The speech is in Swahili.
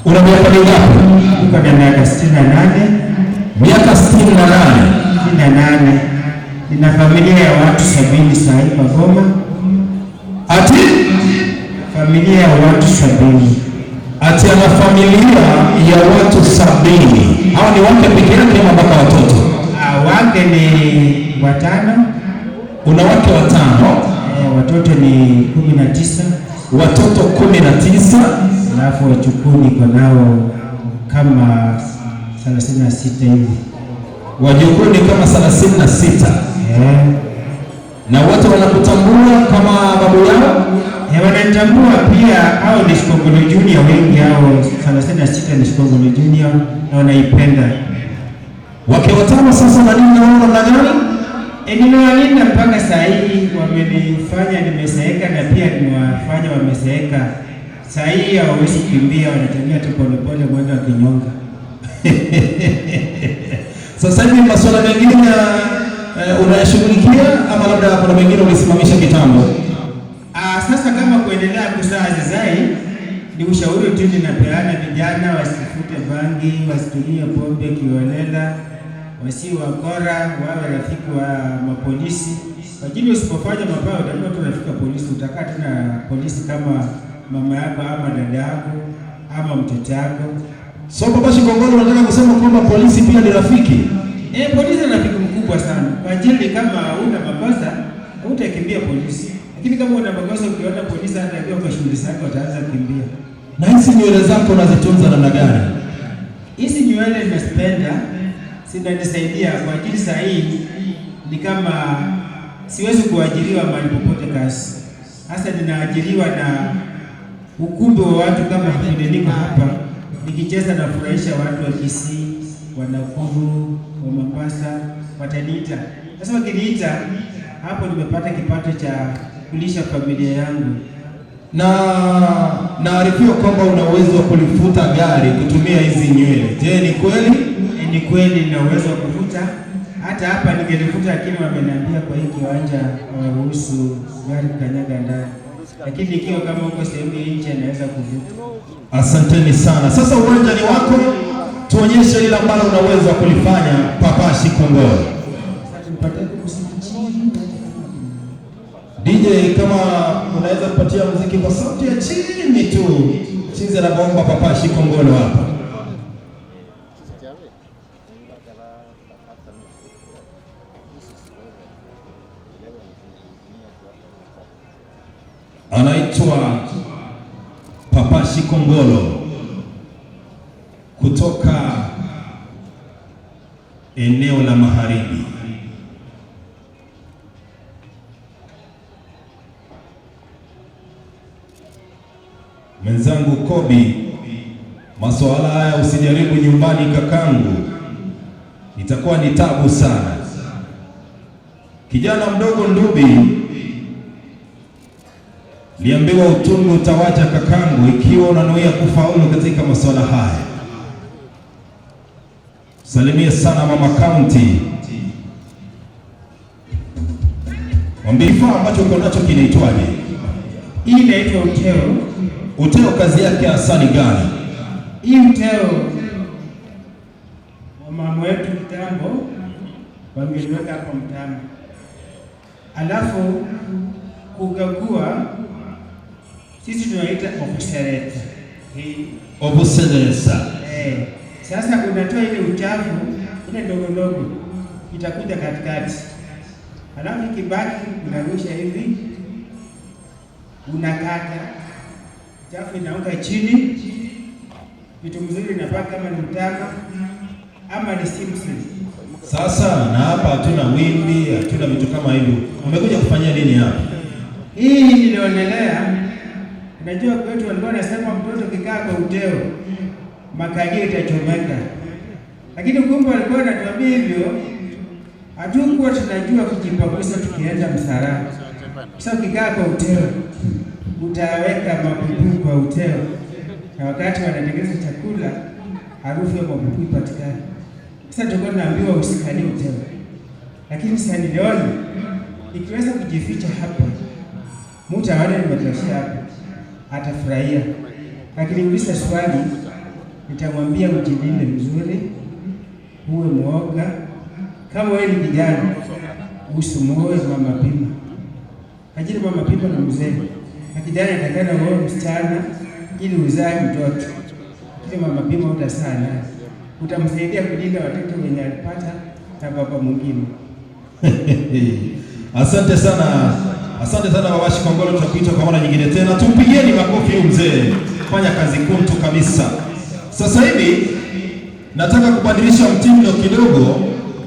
Una miaka mingapi? Niko na miaka 68. Miaka 68. 68. Nina familia ya watu 70 saa hii Magoma. Ati? Familia ya watu 70. Ati ana familia ya watu 70. Hao ni wake peke yake ama mpaka watoto? Ah, wake ni watano. Una wake watano. Watoto ni 19. Watoto 19. Alafu wajukuu niko nao kama 36 hivi. Wajukuu ni kama 36. Na wote wanakutambua kama babu yao? Wananitambua pia, au ni Shikongolo Junior wengi, hao 36 ni Shikongolo Junior na wanaipenda. Wake watano sasa na nini na wao namna gani? Nimewalinda mpaka saa hii, wamenifanya nimeseeka na pia nimewafanya wameseeka. Saa hii hawawezi kukimbia, wanatembea tu polepole mwendo wa kinyonga. Sasa hivi masuala mengine unayashughulikia ama labda kuna mengine ulisimamisha kitambo? Sasa kama kuendelea kuzaa hazizai, ni ushauri tu ninapeana vijana wasifute bangi, wasitumie pombe kiholela, wasi wakora, wawe rafiki wa mapolisi. Lakini usipofanya mabaya utakuwa tu rafiki wa polisi, utakaa tu na polisi kama mama yako ama dada yako ama mtoto yako. So Papa Shikongolo, unataka kusema kwamba polisi pia ni rafiki? Polisi ni rafiki mkubwa sana. Kwa ajili kama huna makosa hutakimbia polisi. Lakini kama una makosa ukiona polisi hata akiwa kwa shughuli zako utaanza kukimbia. Na hizi nywele zako unazitunza namna gani? Hizi nywele nimezipenda, zinanisaidia kwa ajili saa hii ni kama siwezi kuajiriwa mahali popote kazi. Hasa ninaajiriwa na ukumbi wa watu kama vile niko hapa nikicheza na furahisha watu wa Kisii, wa Nakuru, wa Mombasa, wataniita. Sasa wakiniita hapo nimepata kipato cha kulisha familia yangu. Na naarifiwa kwamba una uwezo wa kulifuta gari kutumia hizi nywele. Je, ni kweli? Ni kweli nina uwezo wa kuvuta. Hata hapa ningelivuta, lakini wameniambia kwa hii kiwanja hawaruhusu gari kukanyaga ndani. Lakini ikiwa kama uko sehemu ya nje naweza kuvuta. Asanteni sana. Sasa uwanja ni wako, tuonyeshe lile ambalo unaweza kulifanya Papa Shikongolo. DJ, kama unaweza kupatia muziki kwa sauti ya chini tu, chinzi anaomba Papa Shikongolo hapa. Anaitwa Papa Shikongolo kutoka eneo la Magharibi. Mwenzangu Kobi, masuala haya usijaribu nyumbani kakangu, itakuwa ni tabu sana. Kijana mdogo Ndubi, niambiwa utundu utawacha kakangu ikiwa unanuia kufaulu katika masuala haya. Salimie sana mama county. Mwambie kifaa ambacho uko nacho kinaitwaje? Hii inaitwa uteo. Uteo kazi yake hasa ni gani? Hii uteo wa mama wetu kitambo wangeliweka hapo mtama, alafu kukagua, sisi tunaita obusereta. Hii Obuseresa. Sasa unatoa ile uchafu ile ndogo ndogo itakuja katikati, alafu ikibaki unarusha hivi, unakata uchafu inaanguka chini, vitu mzuri inabaki kama ni mtama ama ni simsim. Sasa na hapa hatuna wimbi, hatuna vitu kama hivyo. Umekuja kufanyia nini hapa? Hii nilionelea, unajua kwetu walikuwa wanasema mtoto kikaa kwa uteo makalio itachomeka, lakini kumbe walikuwa wanatuambia hivyo, hatukuwa tunajua kujipangusa tukienda msalani. Sasa ukikaa kwa uteo utaweka mabubu kwa uteo, na wakati wanatengeneza chakula harufu ya mabubu ipatikane. Sasa tulikuwa tunaambiwa usikalie uteo, lakini sasa niliona ikiweza kujificha hapa, mtu aone nimetoshea hapa, atafurahia. Akiniuliza swali Nitamwambia ujilinde mzuri, uwe mwoga. Kama wewe ni kijana, usimuoe mama pima, ajili mama pima ni mzee, na kijana atakana uoe msichana ili uzae mtoto, lakini mama pima utazaa naye, utamsaidia kulinda watoto wenye alipata na baba mwingine. Asante sana, asante sana Baba Shikongolo, tutakuita kwa mara nyingine tena. Tumpigieni makofi huyu mzee, fanya kazi kuntu kabisa. Sasa hivi nataka kubadilisha mtindo kidogo.